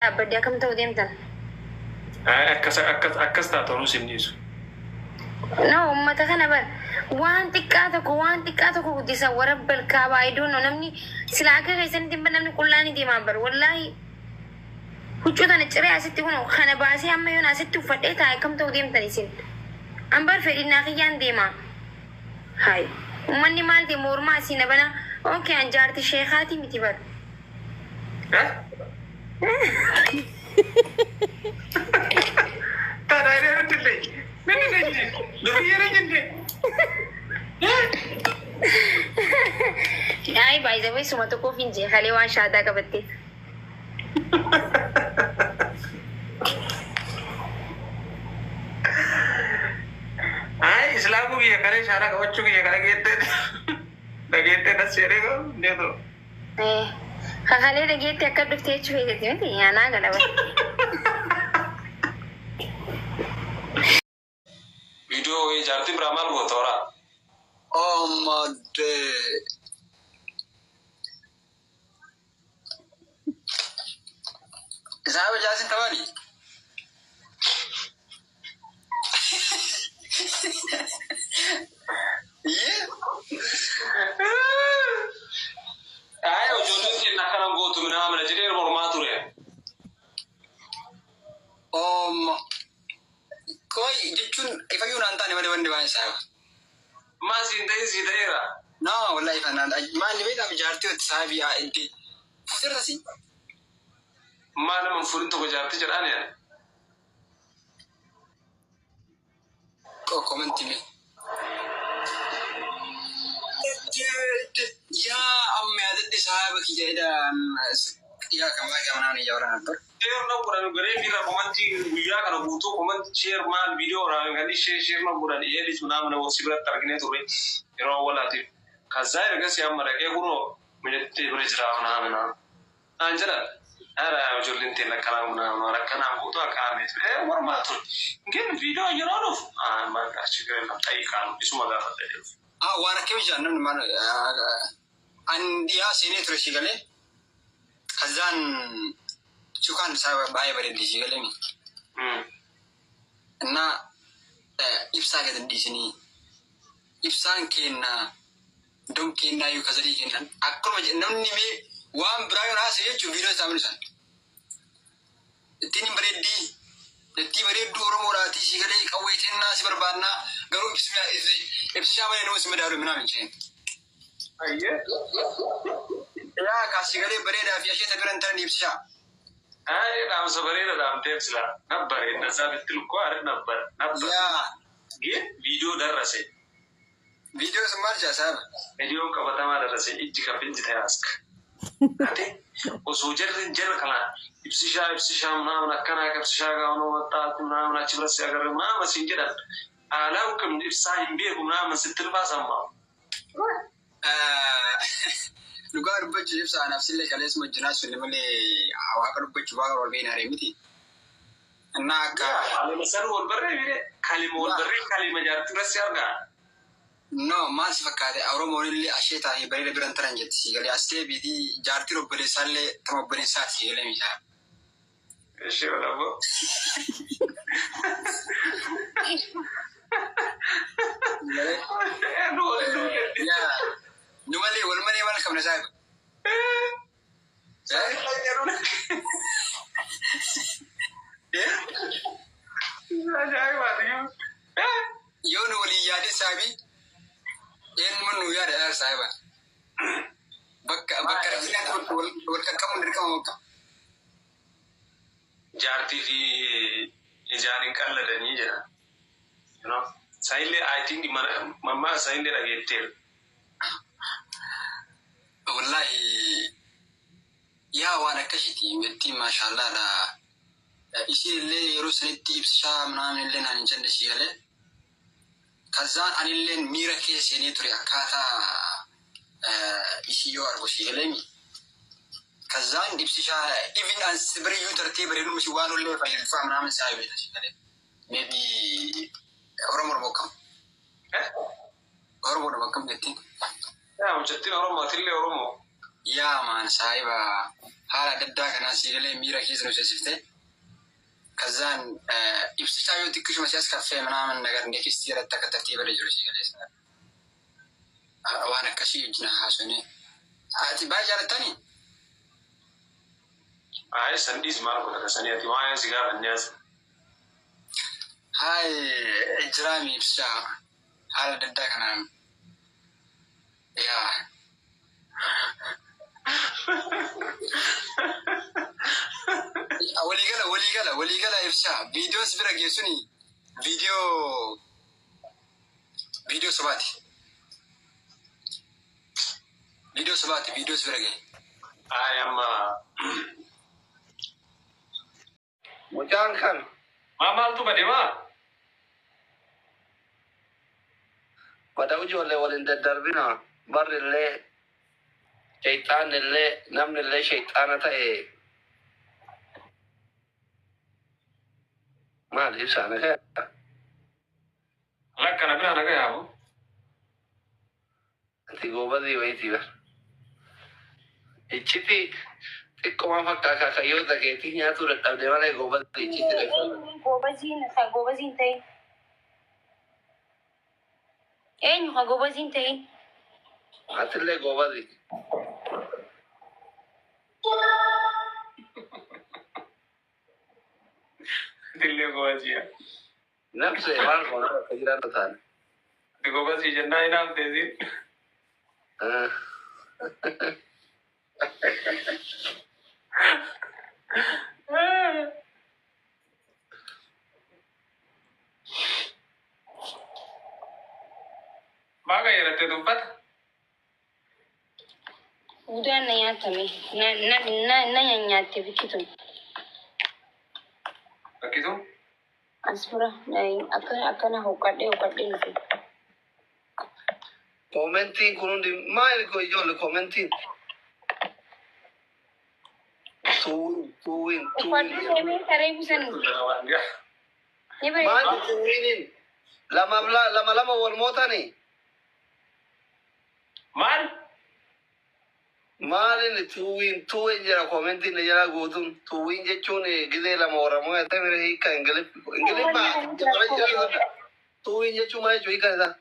Dhaabbadde akkam ta'u deemtan? Akkas akkas akkas taatu sin dhiisu. No, uummata kana bar waan xiqqaa tokko, waan xiqqaa tokko guddisa warra balkaabaa. I don't know, namni sila akka keessanitti hin namni qullaa ni deemaa bar. Wallaahi, huccuu tana ciree asitti kun kana baasee amma yoon asitti uffadhee taa'e akkam ta'u deemtan isin? An bar fedhinnaa kiyyaan deemaa. Hay, uummanni maal deemu mormaa asii na bana. Okay, an jaarti sheekaatii miti bar. Taadhaa ምንድን ምንድን ነኝ? ዱርዬ ነኝ እንዴ? Ay, by the way, suma tokkoof hin jee kalee waan shaadaa qabatte. Ay, islaamuu kiyya kalee shaadaa qabachuu kiyya kana geettee dhageettee nas jedhee deetu. Kakalee dhageetti akka dhuftee jechuu feeteti miti anaa gala bar. Viidiyoo jaartii biraa maal goota horaa? Oh my day. Saaba jaasin tabani. Iyyee. Ay, ijoolleen keenya akkana gootu minaa jedhee mormaa ture. Oh my. Qoy jechuun ifayyuu naan taane malee wanni baay'ee saaba. Maa siin ta'e sii ta'eera. No, wallahi ifa naan maal beektaa jaartii watti saabii itti fuutirra si. Maa nama hin fuudhin tokko jaartii jedhaan yaa. Comment mee. Yaa, amma yaadadhe, saaba kiyya jedha yaa kan baay'ee amanaa ni jawara ነበር. Share na godhan garee fi comment guyyaa kana guutuu comment share maal viidiyoo waraabee kan ishee share na godhan eelis ምናምን si biratti arginee turre yeroo awwaalaatiif. ከዛ ergasii amma dhaqee kunoo mijattee bira jira ምናምን naan jedhan. Ara, ijoolleen teenya akkanaa ምናምን akkanaan guutuu akkanaa miti. Mormaa ture. ግን viidiyoo yeroo dhufu በቃ ችግር የለም ጠይቃሉ isuma gaafadha jedhu. Ah, waan akkamii jaan namni maal an dhiyaa seenee ture si galee kazaan cukaan isaa baay'ee bareeddi si galee እና ibsaa gad hin dhiisinii, ibsaan kennaa don kennaa yuu kasadii kennan akkuma namni mee waan biraa yoo haasa'e jechuun viidiyoo isaa mul'isan. Ittiin hin bareeddii, ittii bareedduu Oromoodhaatii si galee qawwee kennaa si barbaannaa, garuu ibsishaa malee nama si madaalu minaa hin. Ayyee. Yaa kaasi galee bareedaa fi asheeta bira hin taran ibsishaa. አይ, dhaamsa bareeda dhaamteef sila ነበር እንደዛ ብትል እኮ አሪፍ ነበር ነበር። Yaa. ግን ቪዲዮ ደረሰ። Viidiyoo sun maal jaa saaba? Viidiyoon qabatamaa ደረሰ። እጅ ከፍንጅ ተያዝክ። Ate osoo jarri jarra kana ibsishaa ibsishaa ምናምን akkanaa ibsishaa gaafnoo መጣት ምናምን achi biratti agarre ምናምን siin jedhan አላውቅም ibsaa hin beeku ምናምን ስትል ባሰማሁ። Dhugaa dubbachuu ibsa anaaf sillee kaleessuma wajjinaa sun malee waaqa dubbachuu waaqa wal beekna miti. እና akka Alemasanu wal barree bire kalima wal barree kalima jaartii biratti argaa. No, maal si fakkaate, Oromoon illee asheetaa fi bareeda biran taran jetti si galee as deebiitii jaartiin obboleessaallee tama obboleessaati si galee miidhaa. እሺ ወለቦ Yaa, nu malee wal malee maal qabna saahiba? Yoo nu waliin yaadin saahibi, eenyuun nu yaada saahiba? Bakka bakka rakkinaatti wal qaqqabuun dirqama bakka. Jaartii fi ijaan hin qalladanii jedha. Sanillee I think mammaa sanillee dhageetteera. Wallahi, yaa, waan akkasiiti itti maashaallah dha. Isheen illee yeroo sanitti ibsishaa ምናምን illee naan hin jenne si galee. Kazaan anilleen miira keessa seenee ture akkaataa ishii yoo argu si galee. Kazaan ibsishaa even an biriyyuu tartee bareeduma si waan ollee fayyadufaa ምናምን saa beekta si galee. Maybe Oromoo akkam? Oromoo akkam jettiin? Yaa, mucattiin Oromoo, atillee Oromoo. Yaa maan saahiba, haala adda addaa kanaan si galee miira keessa nu seensifte. Kazaan ibsichaa yoo xiqqishuma si as kaffee ምናምን ነገር next irratti akka tartiiba jiru si galee waan akkasii wajjin haasofne. Ati baay'ee jaalattanii? Ayi, san dhiis, maal godha kasanii ati waa'ee si gaafannee as. Haay, jiraami ibsichaa haala adda addaa kanaan yaa. Waliigala, waliigala, waliigala, ibsichaa viidiyoon si bira geessuni viidiyoo sobaati. Viidiyoo sobaati, viidiyoo si bira ga'e. Ayi, amma. Mucaan kan Maa, maaltu bade maa? Bada ijoollee waliin daddarbina, barri illee shayxaan illee namni illee shayxaana ta'e. Maal ibsaa, nagaa? Lakkana bira naga yaabu. Ati goobazii wayitii bar. Icciti xiqqoomaa fakkaa akaakayyoota keetii nyaatuu dadhabde malee goobazii icciti dhaqxudha. Goobaziin ka goobaziin ta'in. Eenyu ka goobaziin ta'in? Atillee goobazii. Dillee goobazii. Nafse maal goona bakka jiraatu taane. Ati goobazii jennaa hin hafteetiin. Maa qayyaratte dubbata? Udaan na nyaatame. Na nyaatte bikkitu. Bakkitu? As bira akkana akkana hoqqadhee hoqqadhee dhufe. Commentiin kun hundi maal ijoollee commentiin? Tuwin, tuwin, Uffadhu tuwin. deemee saree busan. Ni bareeda. Maal tuwiniin? Lama lama lama wal mootanii? Maal? Maalin tuwin tuwin jira commentiin jira guutuun? Tuwin jechuun gizee lama waramoo yatta mire hiika Ingiliffa jira. Tuwin jechuun maal jechuu hiika isaa?